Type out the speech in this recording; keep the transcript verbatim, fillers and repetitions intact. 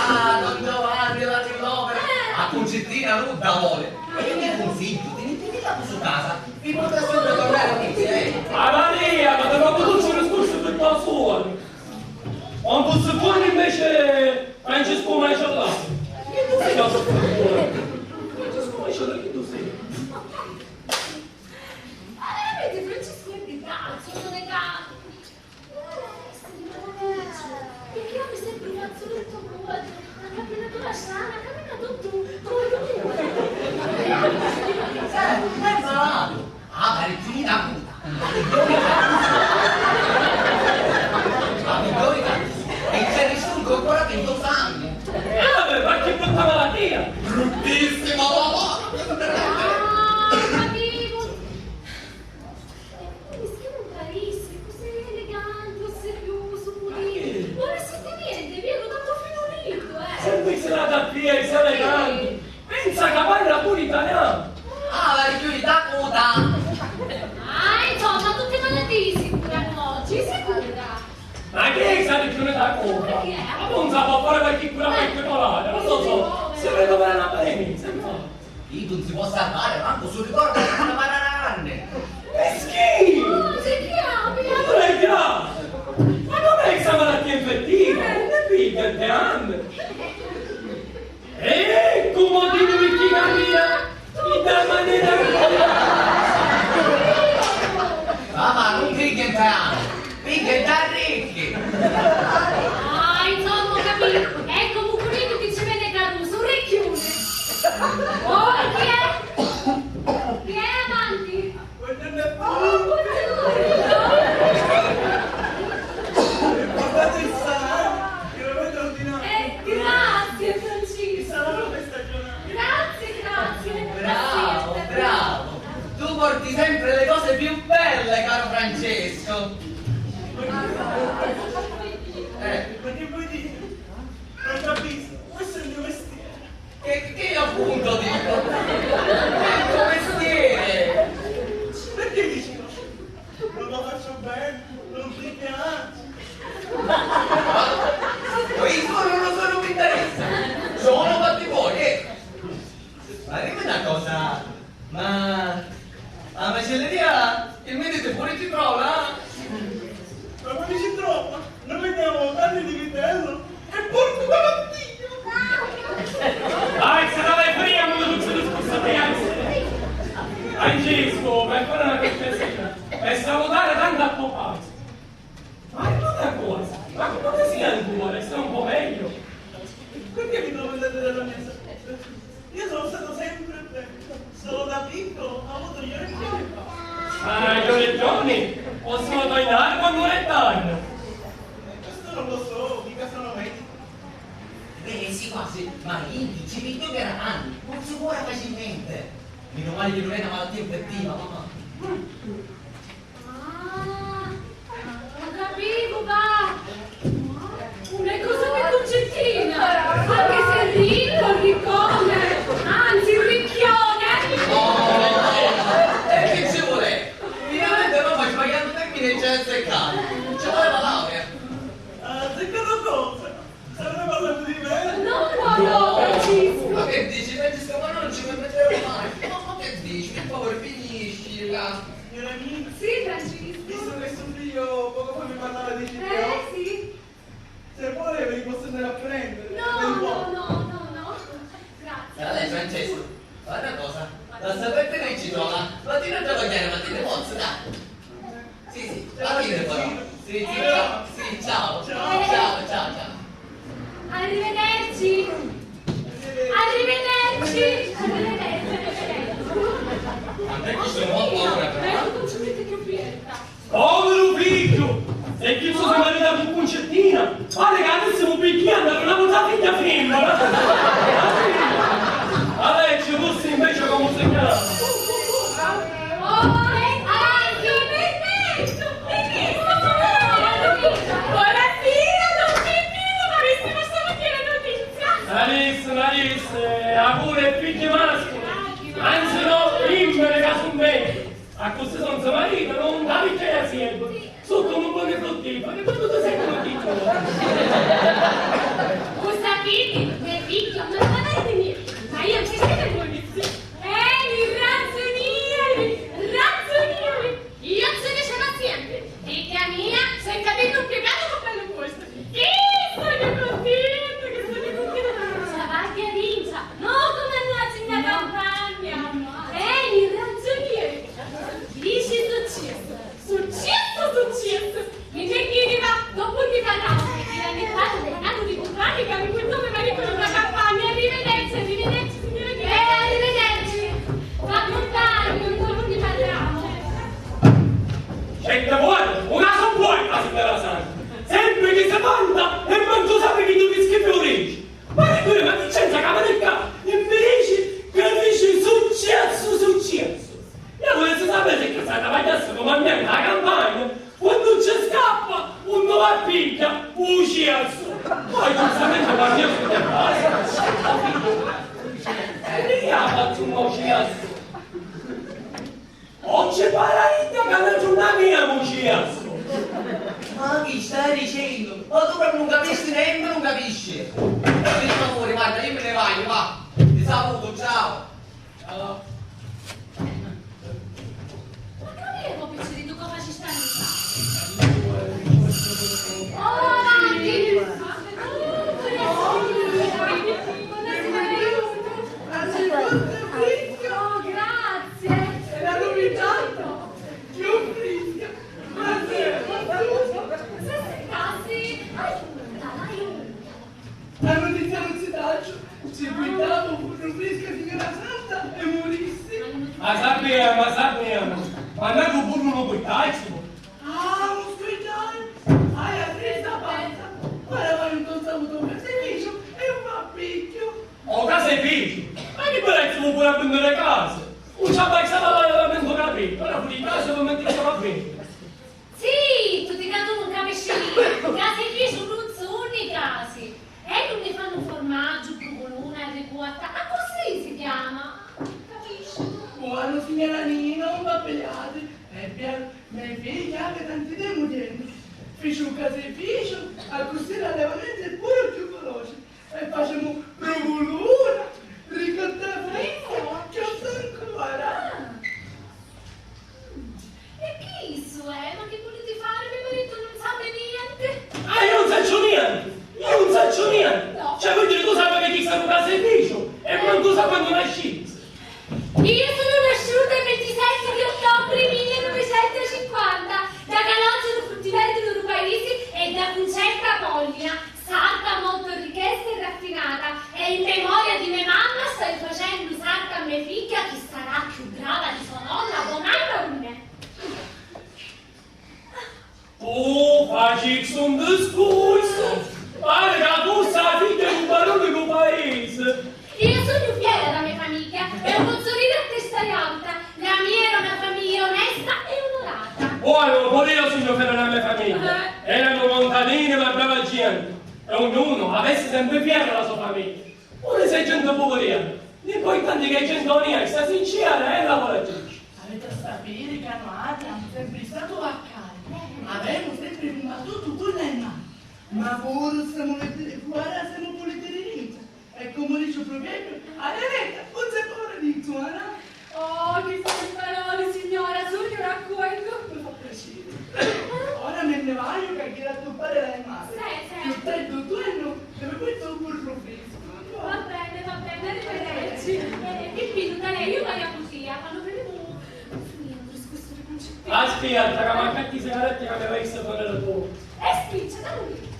Ah, don Giovanni, la rinnovere. A Cuncittina Rudda vole. Ma io vi consiglio, tenitevela su casa. Vi potrà sempre tornare amici, eh. Ah, Maria, ma ti proprio tu ci discorsi tutto a suono. Ma un puzzettone invece Francesco Maicella. Che tu sei caso? Francesco Maicella, che tu sei? Ma veramente Francesco è peccato, non è ca- Perché io mi sento un fazzoletto vuoto, una camminatura strana, cammina tutto, tutto. Eh, è malato. Ah, parecchio mi dà puta. Ma mi doi tanto. E c'è nessuno ancora che lo sanno. Eh, vabbè, ma che brutta malattia! Bruttissima, mamma! Ah, capivo! E poi mi scrive un carissimo, così elegante, ossequioso, pulito. Non ne sente niente, via, lo tanto finurito, eh. Sempre serata a piedi, elegante. Pensa ca parra pure italiano. Ah, la richiudita coda. Ah, insomma, tutte malattie si curano oggi, si cura. Ma che è sta richiudita coda? Perché? Ma non sa può fare qualche cura per che parlare, non so, so, si vede come una pandemia, sempre. Io non si può salvare, manco sul ricordo che una marana grande. E schi! Oh, si chiama! Ma non è grave! Ma non è che sta malattia infettiva, non è piglia, te ande. Ecco motivo perché cammina in tal manera. Mamma, non piglia in te ande. Minchia, già ricchi! Ah, insomma, ho capito. Ecco, mucculetto che ci venne Caruso, un ricchione. Oh, chi è? Chi è avanti? Buongiorno a tutti. Oh, buongiorno. Portate il salame, che lo avete ordinato. Eh, grazie, Francesco. Il salame per stagionare. Grazie, grazie. Bravo, bravo. Tu porti sempre le cose più belle, caro Francesco. Eh. Ma che vuoi dire? Non capisco, questo è il mio mestiere. Che, che appunto dico? È il tuo mestiere! Perché dici così? Non lo faccio bene, non ti piace. Ma io non lo sono, mi interessa! Sono fatti voi, eh! Ma dimmi una cosa, ma a macelleria il medico pure ci trova? Ma come ci trova? Noi vendiamo carne di vitello e porco da mattina! Dai, se la vai fria, non ci discorso te, anzi. Francesco, per fare una cortesia, per salutare tanto a Popazzo. Ma è tutta cosa, ma come si ancora? Sta un po' meglio? Perché mi domandate della mia salute? Io sono stato sempre attento. Solo da piccolo ho avuto gli orecchioni. Ah, gli orecchioni? Possono tagliare quando è danno. Eh, questo non lo so, mica sono medico. Beh, sì, quasi, ma io ci vedo che era anni, non si cura facilmente. Meno male che non è una malattia infettiva, mamma. Ah, ho capito, va! Una cosa per Concettina! Anche se è ricco, riccone, anzi, ricchione! No, no, no, no, no. E che ci vuole? Finalmente non ho sbagliato termine e ci hai azzeccato. Ci voleva laurea. Ah, secondo cosa? State parlando di me? No, no, no, Francisco. Ma che dici? Francesco, ma non ci permetterò mai. Ma, ma che dici? Per favore, finiscila. Signora Nina. Sì, Francisco. Visto che suo figlio poco fa mi parlava di C P O, eh, sì, se vuole ve li posso andare a prendere. No, no, no, no, no. Grazie. Allora, Francesco, guarda cosa. Lascia perdere il citola. Ma ti non te lo chiede, ma ti ne pozzo, dai. Sì, sì, va bene, però. Sì, sì, ciao. Sì, ciao. Ciao, ciao, ciao, ciao. Arrivederci. Arrivederci. Arrivederci. A me questo non ho paura, però. Ma non ci mette più fietta. Povero figlio! E chi si marita con Concettina? Pare che avessimo picchiando per una cosa figlia femmina! Allora ci fosse invece come segnalato. Oh, eh, avanti, permesso, permesso, buonasera, don Peppino, ma avessimo stamattina notizia. Marissa, Marissa, eh, amore e figli maschi. Anzi no, femmine che sono belle. Accussì senza marito non capisce l'azienda. Sotto un bonu fruttifuru, quannu tu sei un figghiu. U sapiti, me figghiu non fa niente, ma io ci scrivo il giudizio. Ehi, ragionieri, ragionieri! Io ci dicevo sempre, figlia mia, sei capito un piegato con bello posto. Sì, sono contenta che sono contenta. Travaglia e vince, no come andare in campagna. Ehi, ragionieri! Dici successo, successo, successo! Mi c'è chi arriva dopo di parlare, mi ha detto un anno di contratti che mi porto mio marito in campagna. Arrivederci, arrivederci, signora. Eh, arrivederci. Va compagno, dopo di parlare. Senti, vuoi? Una so vuoi, la signora Santa. Sempre che si vanta e non tu sapete che tu rischi più ricci. Ma che tu, ma chi c'entra che mi dica? E mi dici che dici successo, successo. Io volessi sapere se questa travagliasse come a me in campagna, quando ci scappa, uno va a piglia, u ciesso. Poi giustamente quando io sono a casa, e lì ha fatto un ciesso. Non ci pare a idda che non c'è una mia, u ciesso. Ma chi stai dicendo? Ma tu proprio non capisci niente, non capisci. Per favore, guarda, io me ne vado, va. Ti saluto, ciao. Ma che è un picciriddu che faci sta Oh, avanti! Oh, grazie! Era nominata! Più fresca! Ma sì, ma sì! Se seccassi! Aiuta, aiuta! La notizia non si tace, ci guidavo pure fresca signora Santa e morissi. Ma sappiamo, ma sappiamo, ma noi pure non lo portacci. Ah, non scuidai! Hai a presa pazza! Ora vai un tonzo avuto un caseificio e un appicchio! O caseificio? Ma che belezza vuoi pure a vendere case? Un ci ha passato la lavamento capito, ora fuori di casa e lo metti a vendere. Zittu, ti ca tu nun capisci nienti, ca si dici un ruzzu unni casi, e nun ni fannu formaggiu, pruculuna e ricuotta, accussì si chiama, capisci? Buono, signora Nina, non babbiate, è vero, me figlia anche tanti tempo tiene, fici un caseificio, accussì l'allevamento è pure più veloce. E facemu pruculuna, ricotta fresca, che ancora. E chi issu è? Ma chi vuliti fari? Me maritu nun sapi nienti. Ah, io non saccio niente! Io non saccio niente! No. Cioè, vuoi dire, tu sai che chi sta un caseificio e manco sa quando nasci? Io sono nasciuta il ventisette di ottobre millenovecentocinquanta da Calogero Fruttivendolo Rupaisi e da Cuncetta Pollina. Sarta molto richiesta e raffinata, e in memoria di me mamma stai facennu sarta a me figghia chi sarà chiù brava di so nonna, bonanna unnè. Tu facissi un discursu, pari ca tu sei la figghia di un barone di un paese. Io sugnu fiera dâ me famigghia e 'un pozzu riri a testa auta. La mia era una famiglia onesta e onorata. Ora, pure io sugnu fiera dâ me famiglia. Eh. Eranu contadini ma brava gente. E ognuno avessi sempre fiera la so famiglia. Pure se è gente puverina, l'importante è che è gente onesta, sincera e lavoratrice. Avete a sapere che noi siamo sempre stati vaccari. Avemu sempre cumbattutu cu le mani. Ma puru semu letteri fuori, semu puliti di dintra. E comu dice il proverbio, a deretta non si pone di zona. Oh, chi fine paroli, signora, sugnu d'accordu. Mi fa piacere. Ora me ne vaiu, che ghiri a tuppari dai mari. Sì, sì. Più tardi tu e no, deve poi tu pur profesco. Va bene, va bene, arrivederci. Eh, Pippinu, dai, io vado a cucina, quando vedremo finire il discorso di Concettino. Aspetta, che manca ti sigarette che mi vai a sapere tu. E spiccia, dammi.